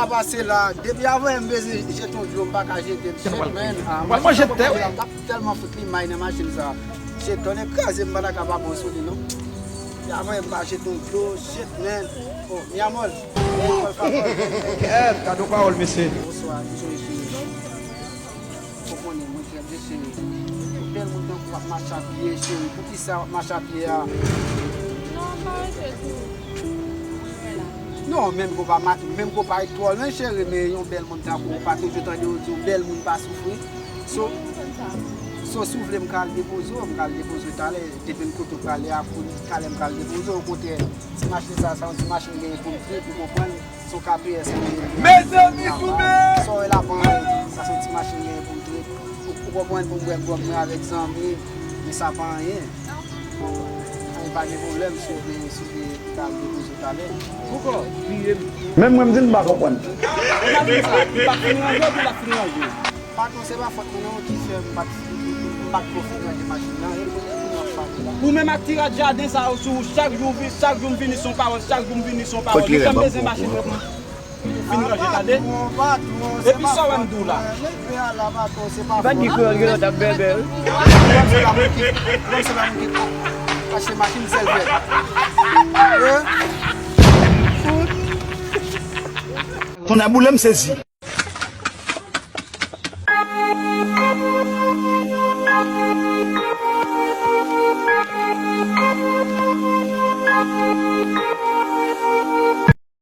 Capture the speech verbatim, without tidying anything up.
Sa pase la, depi avan m bezwen jete yon dlo, m pa ka jete l. Shit, man. Ah, m pral manje tè, wi. M t ap tèlman fout limay nan machin sa. Shit, tonnè kraze m, m pa ta ka pa bon sou li, non. Depi avan m pa jete yon dlo, shit, man. Oh, mi amor. Mi amor, favor. Kèt, gade yon pawòl, mesye. Bonswa, kijan w ye, cheri? Ou konnen, mwen trè byen, cheri. Yon bèl moun tankou w ap mache a pye, cheri. Poukisa w ap mache a pye a? Non, m pa rete tou. Mwen la. Non, menm ke w pa ma-, menm ke w pa ret twò lwen, cheri, men yon bèl moun tankou w, ou pa toujou tande yo di w bèl moun pa soufri. So, so, si w vle, m ka al depoze w, m ka al depoze w talè. Depi n kote w prale a, pou talè m ka al depoze w, okontrè, ti machin sa, sa yon ti machin genyen pou m trip, ou konprann? Sou K P S mwen ye. Mezanmi, goumen! Sa w wè la pa anyen. Sa se yon ti machin genyen pou m trip. Ou, ou konprann, pou m bwè gwòg mwen avèk zanmi, men sa pa anyen. Anyen, pa gen pwoblèm, si w vle, si w vle, m ka al depoze w talè. Poukò? Bliye m. Menm mwen, m di m pa konprann. Ou pa konn sa, li pa fin ranje, oubyen l ap fin ranje? Patwon, se pa fòt mwen non ki fè m pa t, m pa t twò fin ranje machin nan. E mwen, e mwen ap pale la. Ou menm ak ti rad jaden sa yo sou ou, chak jou, chak jou m vini se yon pawòl, chak jou m vini se yon pawòl. Kote li rèd, ban m pran. Fin ranje, tande? Patwon, patwon, se pa fòt mwen. Epi sa w wè m di w la? Leve a la, patwon, se pa fòt mwen. Li pa t di kreyòl, gen lòt ap bèbè, wi. Ou wè m se pa moun ki, ou wè m se pa moun ki achte machin sèl fè. Eh? Tonnè boule m sezi.